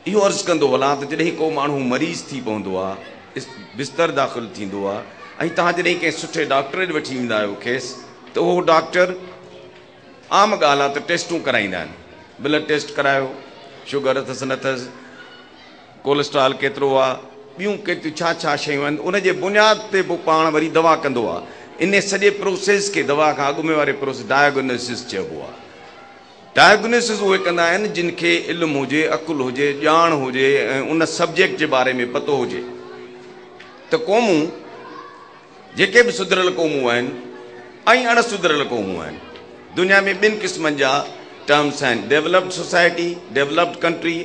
اهو عرض ڪندو هلان ته جڏهن ڪو ماڻهو مريض ٿي پوندو آهي، بستر داخل ٿيندو آهي ۽ توهان جڏهن ڪنهن سٺي ڊاڪٽر ڏي وٺي ويندا آهيو کيس ته اهو ڊاڪٽر عام ڳالهه آهي ته ٽيسٽون ڪرائيندا آهن، بلڊ ٽيسٽ ڪرايو، شگر اٿس نه اٿس، ڪولسٽرال ڪيترو آهي، ٻيون ڪيتريون ڇا ڇا شيون آهن، ان جي بنياد تي پوء پاڻ وري دوا ڪندو آهي. ان سڄي پروسيس کي دوا کان اڳ ۾ واري پروسيس ڊائگنوسس چئبو آهي. ڊائگنوسس اهي ڪندا آهن جن کي علم هجي، عقل هجي، ڄاڻ هجي ۽ ان سبجيڪٽ جي باري ۾ پتو هجي ته قومون جيڪي به سڌريل قومون آهن ۽ اڻ سڌريل قومون آهن. دنيا ۾ ٻن قسمن جا ٽرمس آهن، developed society, developed country,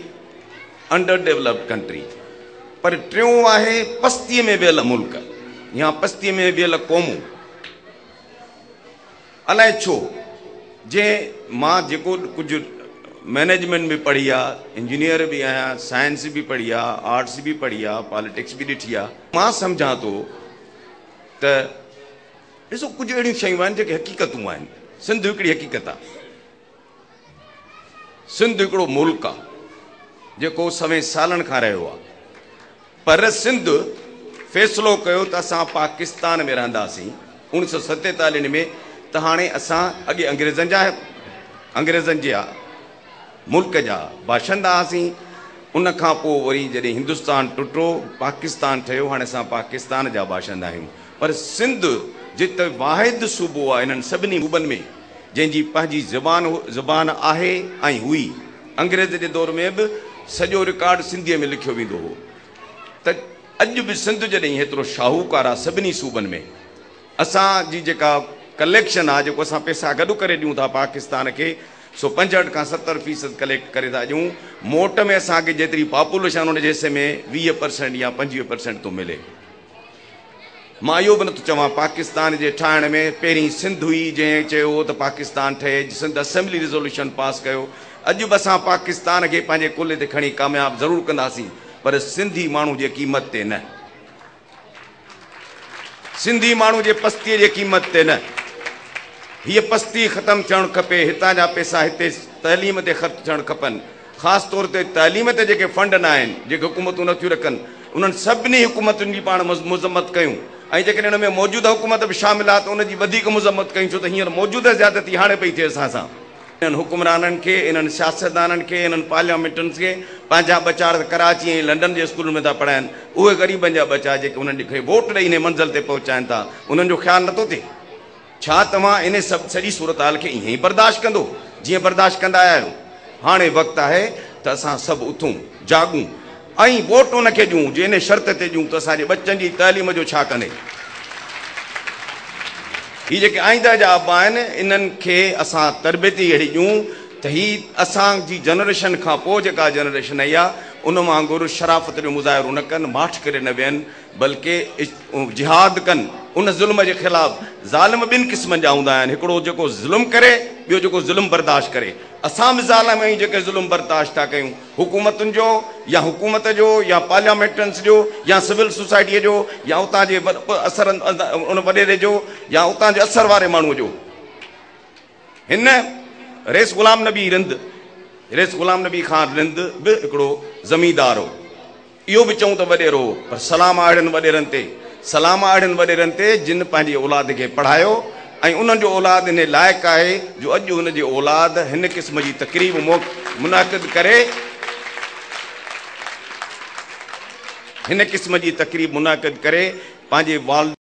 under developed country. پر ٽيون آهي پستيء ۾ ويل ملڪ يا پستيء ۾ ويل قومون. الائي ڇو جنهن مان جيڪو ڪجهه مئنيجمينٽ به پڙهي آ، انجنيئر به آهيان، سائنس به پڙهي آ، آرٽس به پڙهي آ، پاليٽڪس به ڏٺي آ. مان سمجهان ٿو ته ڏسو ڪجهه اهڙيون شيون آهن جيڪي حقيقتون آهن. سنڌ هڪڙي حقيقت آ. سنڌ هڪڙو ملڪ آ جيڪو سوين سالن کان رهيو آ. پر سنڌ فيصلو ڪيو ته اسان پاڪستان ۾ رهنداسين 1947 ۾ ته هاڻي اسان اڳي انگريزن جا انگريزن جي ملڪ جا باشندا هئاسين، ان کان پوء وري جڏهن هندستان ٽٽو پاڪستان ٺهيو، هاڻي اسان پاڪستان جا باشندا آهيون. پر سنڌ جت واحد صوبو آهي انهن سڀني صوبن ۾ جنهن جي پنهنجي زبان زبان آهي ۽ هئي. انگريز جي دور ۾ به سڄو رڪارڊ سنڌيء ۾ لکيو ويندو هو ته اڄ به سنڌ جڏهن هيترو شاهوڪار آهي سڀني صوبن ۾ اسان جي جيڪا ڪليڪشن آهي جيڪو اسان پئسا گڏ ڪري ڏيون ٿا پاڪستان کي سو 65 کان 70% ڪليڪٽ ڪري ٿا ڏيون، موٽ ۾ اسان کي جيتري پاپوليشن ان جي حصي ۾ 20% يا 25% ٿو ملي. مان اهو به نٿو چوان پاڪستان جي ٺاهڻ ۾ پهرين سنڌ هئي جنهن چيو هو ته پاڪستان ٺهي، سنڌ اسيمبلي ريزوليوشن پاس ڪيو، اڄ به اسان پاڪستان کي پنهنجي ڪلهي تي کڻي ڪامياب ضرور ڪنداسين پر سنڌي ماڻهو جي قيمت تي نه، سنڌي ماڻهو جي پستيء جي قيمت تي نه. هيء پستي ختم ٿيڻ کپي، هتان جا پئسا هتي تعليم تي خرچ ٿيڻ کپن، خاص طور تي تعليم تي جيڪي فنڊ نه آهن، جيڪي حڪومتون نه ٿيون رکن، انهن سڀني حڪومتن جي پاڻ مذمت ڪيون ۽ جيڪڏهن ان ۾ موجوده حڪومت به شامل آهي ته ان جي وڌيڪ مذمت ڪيون، ڇو ته هينئر موجوده زيادتي هاڻي پئي ٿئي اسان سان. انهن حڪمرانن کي، انهن سياستدانن کي، انهن پارليامينٽرنس کي پنهنجا ٻچا ته ڪراچي ۽ لنڊن جي اسڪولن ۾ ٿا پڙهائن، اهي غريبن جا ٻچا جيڪي انهن کي ووٽ ڏئي انهي منزل تي پهچائن ٿا، انهن جو خيال نٿو ٿئي. ڇا توهان انهي سڀ سڄي صورتحال کي ائين ئي برداشت ڪندو، جيئن برداشت ڪندا آيا آهيو؟ هاڻي وقت آهي ته اسان سڀ اٿون، جاڳون ۽ ووٽ ان کي ڏيون، جي انهي شرط تي ڏيون ته اسان جي ٻچن جي تعليم جو ڇا ڪندين؟ هي جيڪي آئنده جا ابا آهن، انهن کي اسان تربيت ئي اهڙي ڏيون ته هي اسان جي جنريشن کان پوء جيڪا جنريشن آئي آهي، ان وانگر شرافت جو مظاهرو نه ڪن، ماٺ ڪري نه ويهن، بلڪه جهاد ڪن ان ظلم جي خلاف. ظالم ٻن قسمن جا هوندا آهن، هڪڙو جيڪو ظلم ڪري، ٻيو جيڪو ظلم برداشت ڪري. اسان به ظالم آهيون جيڪي ظلم برداشت ٿا ڪيون، حڪومتن جو يا حڪومت جو يا پارليامينٽرنس جو يا سول سوسائٽيء جو يا اتان جي اثر ان وڏيري جو يا اتان جي اثر واري ماڻهوء جو. هن رئيس غلام نبي رند، رئيس غلام نبي خان رند به هڪڙو زميندار هو. اهو به چئون ته وڏيرو هو، پر سلام آ اهڙن وڏيرن تي، سلام آ اهڙن وڏيرن تي جن پنهنجي اولاد کي پڙهايو ۽ انهن جو اولاد انهي لائق آهي جو اڄ ان جي اولاد هن قسم جي تقريب منعقد ڪري، هن قسم جي تقريب منعقد ڪري پنهنجي والد.